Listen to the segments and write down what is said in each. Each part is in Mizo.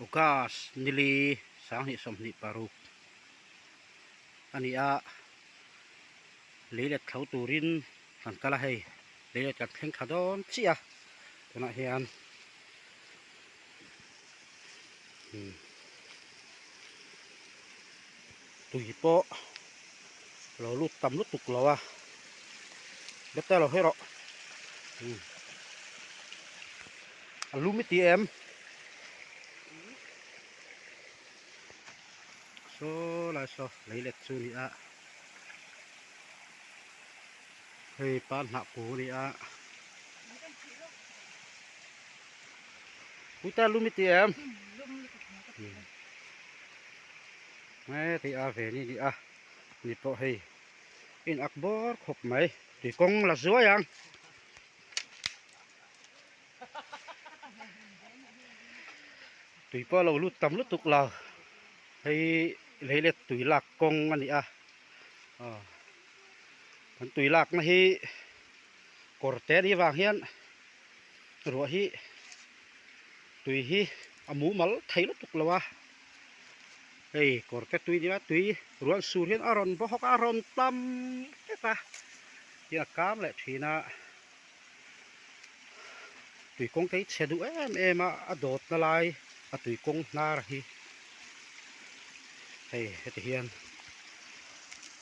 August nili 2026 a ni a, lei let thlo turin kan kal a hei lei let kan thleng thla dawn chiah a tunah hian umm tui pawh lo lut tam lutuk lo a bete lo hawi rawh umm a lum i ti em saw lai saw lei let chu a ni a hei pa hnah ku a ni a puite a lum i ti em hei a ve ni a ni a ni pawh hei in ak bawr khawp mai tui kawng la zuai ang. Tui pawh a lo lut tam lutuk lo hei lei let tui lak kawng a ni a aw kan tui lakna hi kawr te anih vang hian ruah hi tui hi a mumal thei lutuk lo a hei kawr te tui nia tui ruah sur hian a rawn bawk a rawn tam vek a tin a kam leh thin a. Tui kawng te hi chhe duh em em a a dawt na lai a tui kawng hnar hi hei heti hian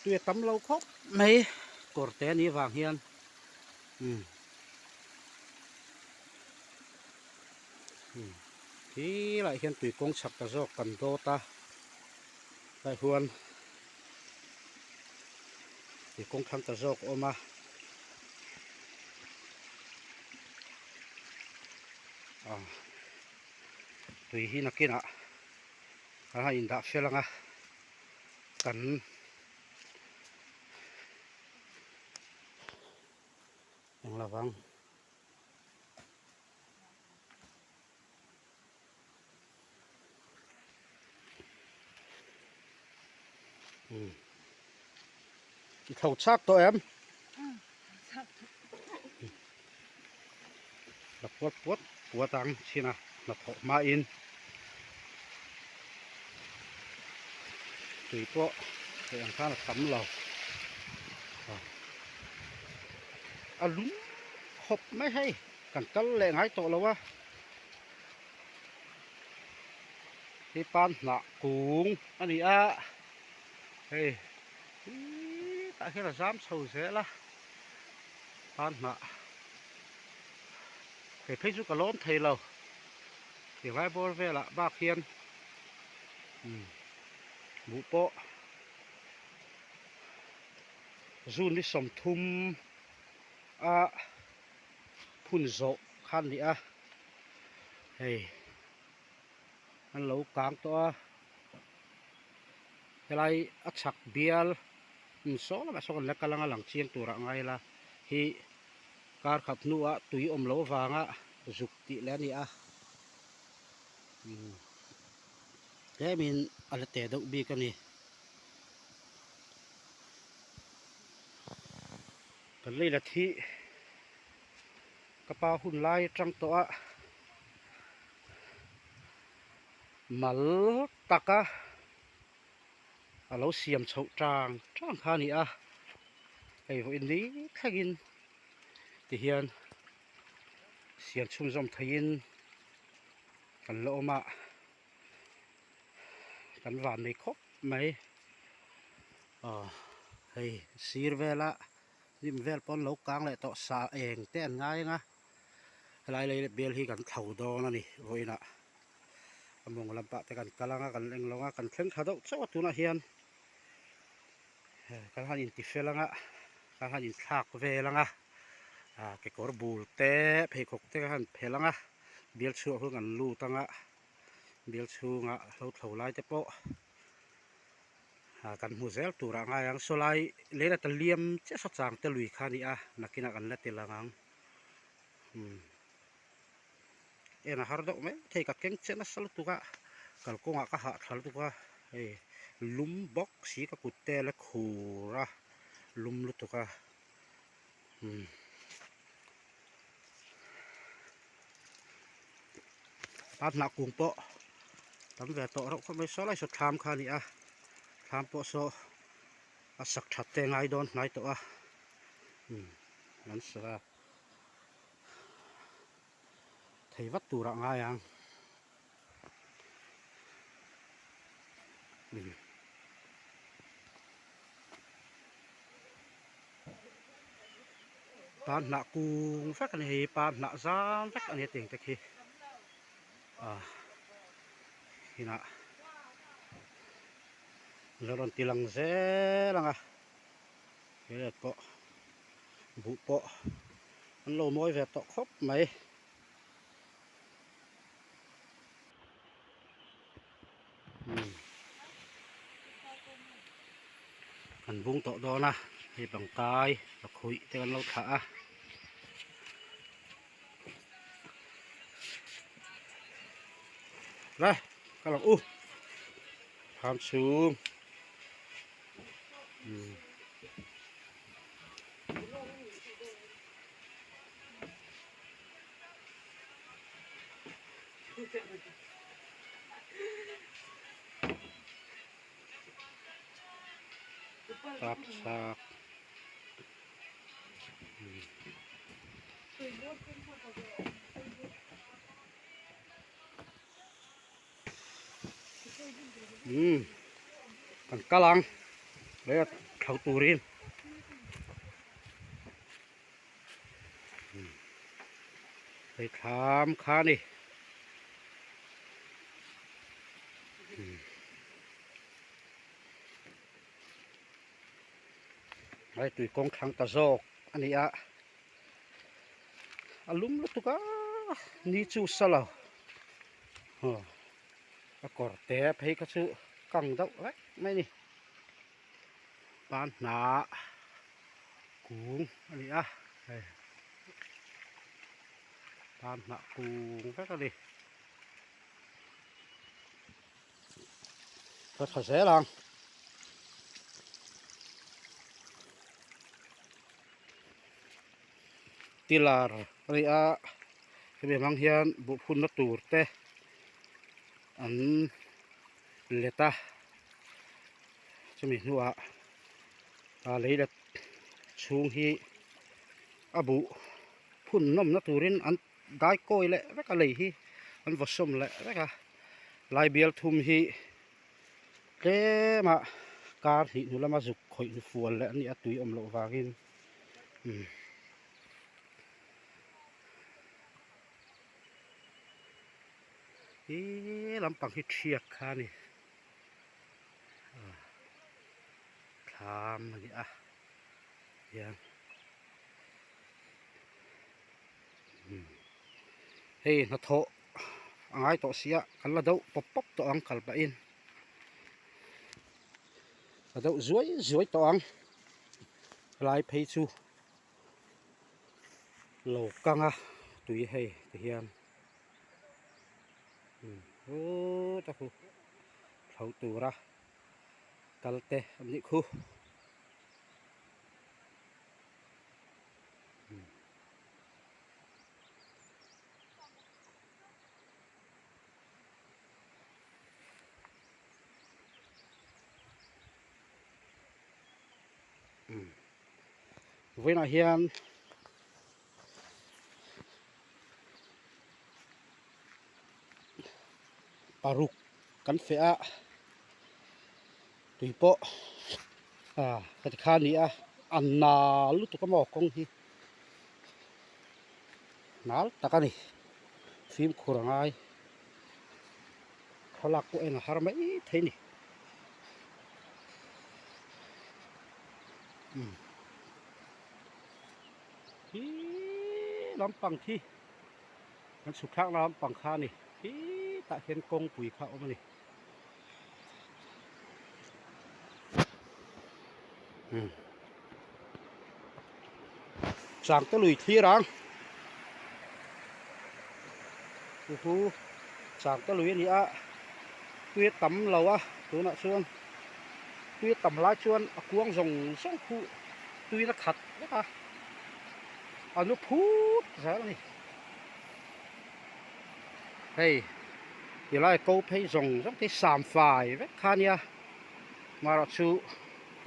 tui a tam lo khawp mai kawr te anih avang hian umm umm khi laiah hian tui kawng chhak ta zawk kan dawt a tlaiah huan tui kawng thlang ta zawk a awm a. Tui hi nakinah kan han indah fel ang a kan eng lo vang. I tho chak tawh em? La puat puat puat ang chhin a hnathawh hmain tui pawh hei ang khan a tam lo a lum khawp mai hei kan kal leh ngai tawh lo a. Hi pan hnah kung a ni a hei tah hian a zam chho zel a pan hnah hei phei chu ka lawm thei lo ti lai bawr velah bak hian umm buh pawh zun ni 30 a phun zawh kha a ni a hei an lo kang tawh a helai a chhak bial hmun saw lamah sawn kan la kal anga lang chiang turah ngai ila hi kar khat hnuah tui awm loh avanga zuk tih leh a ni a umm tlemin a la te deuh bik a ni. Kan lei la thih ka pa hun lai atang tawh a mal taka a lo siam chhoh tang tang kha a ni a hei vawiin ni thlengin tihian siam chhunzawm theihin kan la awm a kan van nei khawp mai aw hei sir vela hnim vel pawn lo kang leh tawh sa eng te an ngai ang a helai lei leh bial hi kan thlo dawn a ni vawiinah a mawng lampah te kan kal ang a kan eng lo ang a kan thleng thla deuh chauh a tunah hian kan han inti fel ang a kan han inthlak vel ang a ah kekawr bul te pheikhawk te kan han phelh ang a bial chhuah hun kan lut ang a bial chhungah hlo thlo lai te pawh ah kan hmu zel turah a ngai ang saw lai lei la ta liam chiah saw chang te lui kha a ni a nakinah kan la ti lang ang umm en a har deuh mai thei ka keng chiah nasa lutuk a kalkawngah ka hah thla lutuk a hei lum bawk si ka kut te la khur a lum lutuk a umm. A hnah kung pawh. Tam ve tawh reuh khawp mai saw lai saw thlam kha a ni a thlam pawh saw a sak that te ngai dawn hnai tawh a umm an sa a thei vat tur ah ngai ang umm. Pan hnah kung vek a ni hei pan hnah zam vek a ni a teng te khi ah inah lo rawn ti lang zel ang a he pawh buh pawh an lo mawi ve tawh khawp mai. Kan bung tawh dawn a hei pangkai lakhuih te kan lo thlah a. Le ka lang u thlam chhung Tap chak. Umm kan kal ang leh thlo turin. Hei thlam kha a ni. Hei tui kawng thlang ta zawk a ni a. A lum lutuk a ni chu sa lo. A kawr te phei kha chu kang deuh vek mai a ni. Pan hnah kung a ni a hei pan hnah kung vek a ni ka tha zel ang pillar a ni a hemi hmang hian buh phunna tur te an let a. Chumi hnuah ah lei let chhung hi a buh phun nawmna turin an dai kawi leh vek a lei hi an vaw sawm leh vek a lai bial thum hi tlema kar hnih hnu lama zuk khawih hnu fual leh a ni a tui awm loh vangin umm. He lampang hi thiak kha a ni. Thlam a ni a hian hei hnathawh a ngai tawh si a kan la deuh pawp pawp tawh ang kal pahin a deuh zuai zuai tawh ang helai phei chu lo kang a tui hei ti hian. Umm ta khu thlo tura kal te an nih khu. Vawiinah hian. Paruk kan feh a tui pawh ah heti kha a ni a a nal lutuk a maw kawng hi nal tak a ni fimkhur a ngai thlalak pawh en a har mai thei a ni. Hi lampang khi kan chhuk thlakna lampang kha a ni hi tah hian kawngpui kha a awm a ni umm changte lui thlir ang chu chu changte lui a ni a tui a tam lo a tunah chuan tui a tam lai chuan a kuang zawng zawng khu tuina khat vek a a nu phut zel a ni hei. Tilai ko phei zawng zawng te hi sam fai vek kha a nia marawh chu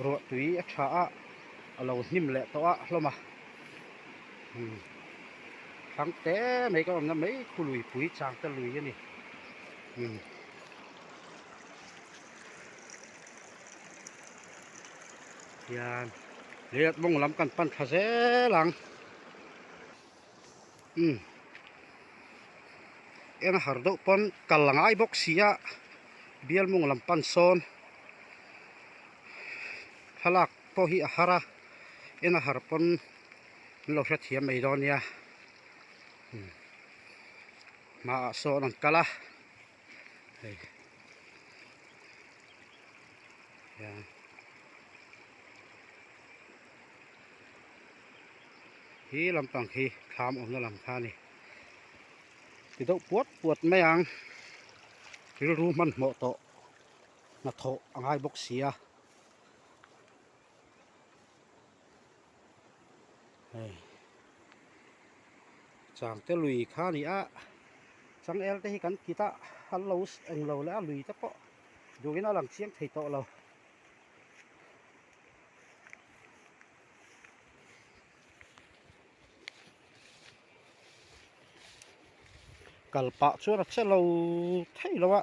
ruah tui a tha a a lo hnim leh tawh a hlawm a umm thlang te mai ka awmna mai khu lui pui chang te lui a ni umm. Hian lei mawng lam kan pan thla zel ang umm en a har deuh pawn kal a ngai bawk si a bial mawng lam pan sawn thlalak pawh hi a har a en a har pawn an lo hrethiam mai dawn nia umm hmaah sawn an kal a. Hei hian hi lampang khi thlam awmna lam kha a ni ti deuh puat puat mai ang rilru hmanhmawh tawh hnathawh a ngai bawk si a hei changte lui kha a ni a changel te hi kan kit a an lo englo leh a lui te pawh duhin a lang chiang thei tawh lo. Kal pah chuan a che lo thei lo a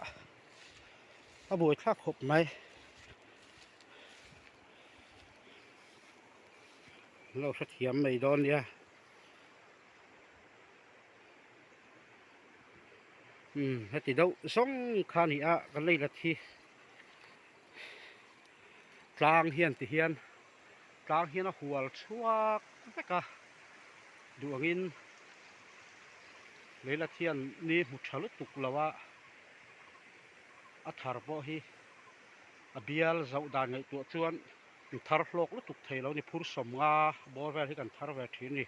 a buaithlak khawp mai. An lo hrethiam mai dawn nia umm heti deuh zawng kha a ni a ka lei la thi tlang hian ti hian tlang hian a hual chhuak vek a duh angin lei la thian ni hmu tha lutuk lo a a thar pawh hi a bial zauh dan ngaihtuah chuan in thar hlawk lutuk thei lo ni phur 50 bawr vel hi kan thar ve thin a ni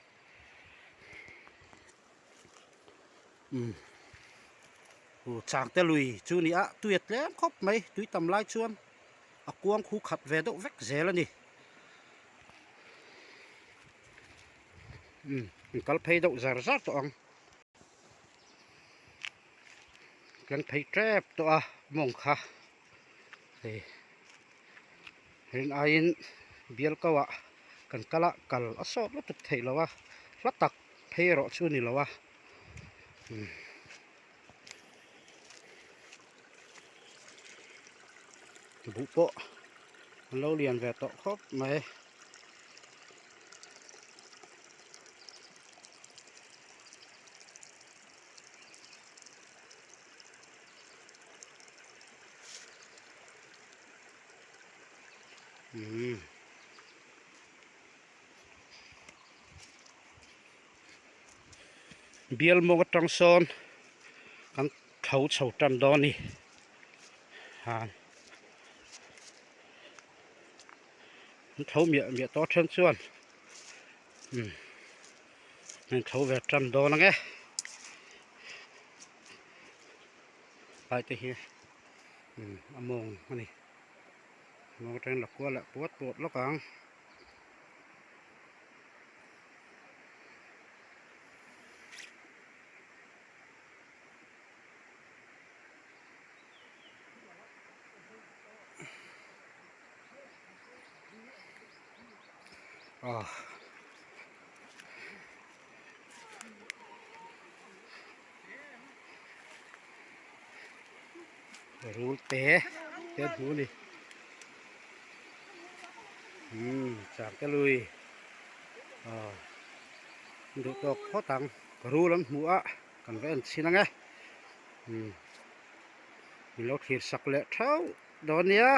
umm changte lui chu a ni a tui a tlem khawp mai tui tam lai chuan a kuang khu khat ve deuh vek zel a ni umm in kal phei deuh zar zar tawh ang. Kan phei tep tawh a mawng kha hei rin aiin bial ko ah kan kal a kal a sawt lutuk theih lo a hla tak phei erawh chu a ni lo a umm buh pawh an lo lian ve tawh khawp mai. Umm bial mawng atang sawn kan tho chho tan dawn a ni han an tho miah miah tawh then chuan umm an tho ve tan dawn ang e lai te hi umm a mawng a ni a mawng atangin la kual leh puat puat lawk ang. Ah. Rul te te an hmu a ni. Umm chang te lui. Ah. An duh tawk phawt ang. Rul an hmu a kan va en chhin ang e. Umm. Min lo thlir sak leh theuh dawn nia.